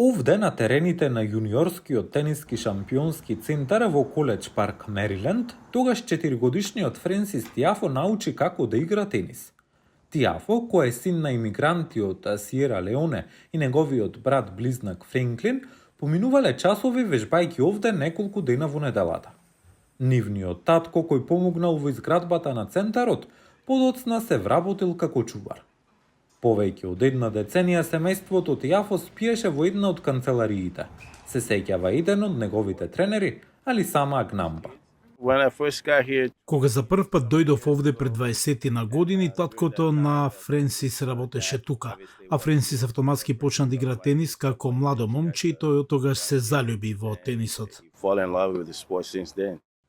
Овде на терените на јуниорскиот тениски шампионски центар во Коледж Парк, Мериленд, тогаш 4-годишниот Френсис Тиафо научи како да игра тенис. Тиафо, кој е син на имигранти од Сиера Леоне и неговиот брат близнак Френклин, поминувале часови вежбајќи овде неколку дена во неделата. Нивниот татко, кој помогнал во изградбата на центарот, подоцна се вработил како чубар. Повеќе од една деценија семејството Тиафо спиеше во една од канцелариите. Се сеќава еден од неговите тренери, Алисама Агнамба. Кога за прв пат дојдов овде пред 20 на години, таткото на Френсис работеше тука, а Френсис автоматски почна да игра тенис како младо момче и тој тогаш се залюби во тенисот.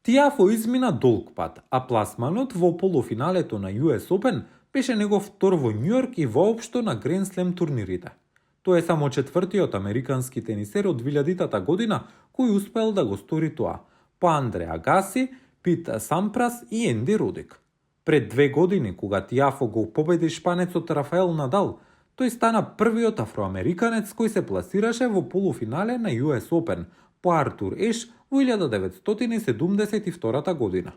Тиафо измина долг пат, а пласманот во полуфиналето на US Open беше негов втор во Њујорк и воопшто на Гранд Слем турнирите. Тој е само четвртиот американски тенисер од 2000-та година кој успел да го стори тоа, по Андре Агаси, Пит Сампрас и Енди Родик. Пред 2 години, кога Тиафо го победи шпанецот Рафаел Надал, тој стана првиот афроамериканец кој се пласираше во полуфинале на US Open по Артур Еш во 1972 година.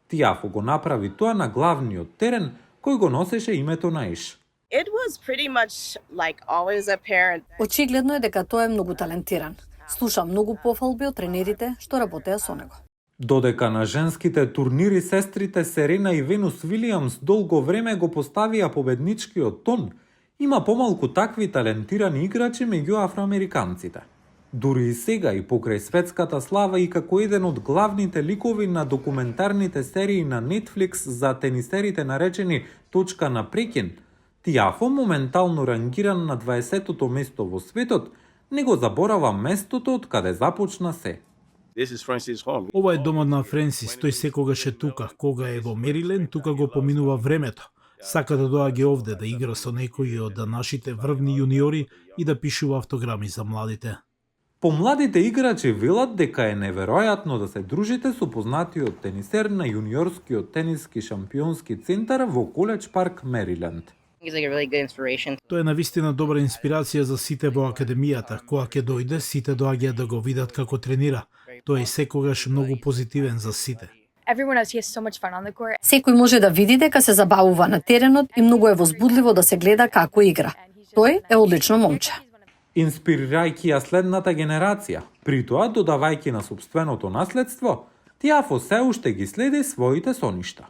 Тиафо го направи тоа на главниот терен кој го носеше името на Еш. Очигледно е дека тој е многу талентиран. Слуша многу пофалби од тренерите што работеа со него. Додека на женските турнири сестрите Серена и Венус Вилијамс долго време го поставија победничкиот тон, има помалку такви талентирани играчи меѓу афроамериканците. Дури и сега и покрај светската слава и како еден од главните ликови на документарните серии на Netflix за тенисерите наречени Точка на прекин, Тиафо, моментално рангиран на 20-тото место во светот, не го заборава местото од каде започна се. Ова е домот на Френсис, тој секогаш е тука. Кога е во Мериленд, тука го поминува времето. Сака да доаѓа овде да игра со некои од нашите врвни јуниори и да пишува автограми за младите. Помладите играчи велат дека е неверојатно да се дружите со познатиот тенисер на јуниорскиот тениски шампионски центар во Коледж Парк, Мериленд. Тој е навистина добра инспирација за сите во академијата. Кога ќе дојде, сите доаѓаат да го видат како тренира. Тој е секогаш многу позитивен за сите. Секој може да види дека се забавува на теренот и многу е возбудливо да се гледа како игра. Тој е одлично момче. Инспирирајќи ја следната генерација, при тоа додавајќи на сопственото наследство, Тиафо се уште ги следи своите соништа.